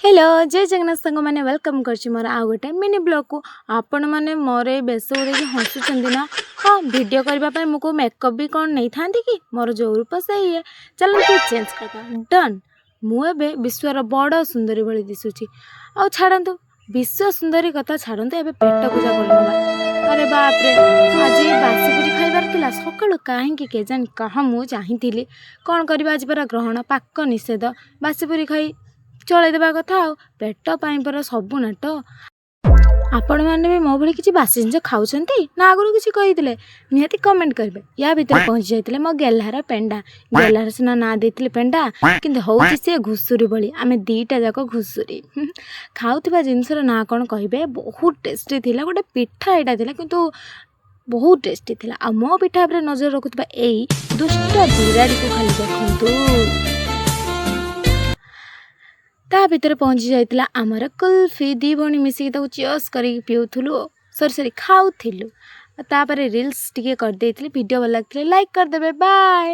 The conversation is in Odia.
ହ୍ୟାଲୋ, ଜୟ ଜଗନ୍ନାଥ ସାଙ୍ଗମାନେ। Welcome କରୁଛି ମୋର ଆଉ ଗୋଟେ ମିନି ବ୍ଲଗ୍କୁ। ଆପଣମାନେ ମୋର ଏଇ ବେଶକୁ ଦେଖି ହସୁଛନ୍ତି ନା? ହଁ, ଭିଡ଼ିଓ କରିବା ପାଇଁ ମୁଁ କେଉଁ ମେକଅପ୍ ବି କ'ଣ ନେଇଥାନ୍ତି କି? ମୋର ଯେଉଁ ରୂପ ସେଇ ଇଏ। ଚାଲନ୍ତୁ ଚେଞ୍ଜ କରିଦେବା। ଡନ୍। ମୁଁ ଏବେ ବିଶ୍ୱର ବଡ଼ ସୁନ୍ଦରୀ ଭଳି ଦିଶୁଛି। ଆଉ ଛାଡ଼ନ୍ତୁ, ବିଶ୍ୱ ସୁନ୍ଦରୀ କଥା ଛାଡ଼ନ୍ତୁ, ଏବେ ପେଟ ପୂଜା କରିନେବା। ଆରେ ବାପରେ, ଆଜି ବାସି ପୁରୀ ଖାଇବାର ଥିଲା ସକାଳୁ। କାହିଁକି କେଜାଣି କାହା ମୁଁ ଚାହିଁଥିଲି। କ'ଣ କରିବା, ଆଜି ପରା ଗ୍ରହଣ, ପାକ ନିଷେଧ। ବାସି ପୁରୀ ଖାଇ ଚଳେଇଦେବା କଥା। ଆଉ ପେଟ ପାଇଁ ପରା ସବୁ ନାଟ। ଆପଣମାନେ ବି ମୋ ଭଳି କିଛି ବାସି ଜିନିଷ ଖାଉଛନ୍ତି ନା ଆଗରୁ କିଛି କହିଥିଲେ, ନିହାତି କମେଣ୍ଟ କରିବେ। ୟା ଭିତରେ ପହଞ୍ଚି ଯାଇଥିଲେ ମୋ ଗେହ୍ଲାର ପେଣ୍ଡା। ଗେହ୍ଲାର ସିନା ନାଁ ଦେଇଥିଲେ ପେଣ୍ଡା, କିନ୍ତୁ ହେଉଛି ସିଏ ଘୁଷୁରୀ ଭଳି। ଆମେ ଦୁଇଟା ଯାକ ଘୁଷୁରୀ। ଖାଉଥିବା ଜିନିଷର ନାଁ କ'ଣ କହିବେ? ବହୁତ ଟେଷ୍ଟି ଥିଲା। ଗୋଟେ ପିଠା ଏଇଟା ଥିଲା, କିନ୍ତୁ ବହୁତ ଟେଷ୍ଟି ଥିଲା। ଆଉ ମୋ ପିଠା ଉପରେ ନଜର ରଖୁଥିବା ଏଇ ଦୁଷ୍ଟ ବିରାଡ଼ିକୁ ଖାଲି ଦେଖନ୍ତୁ। ତା ଭିତରେ ପହଞ୍ଚି ଯାଇଥିଲା ଆମର କୁଲଫି। ଦୁଇ ଭଉଣୀ ମିଶିକି ତାକୁ ଚିୟର୍ସ କରିକି ପିଉଥିଲୁ, ସରି ସରି, ଖାଉଥିଲୁ। ଆଉ ତାପରେ ରିଲ୍ସ ଟିକେ କରିଦେଇଥିଲି। ଭିଡ଼ିଓ ଭଲ ଲାଗିଥିଲେ ଲାଇକ୍ କରିଦେବେ। ବାଏ।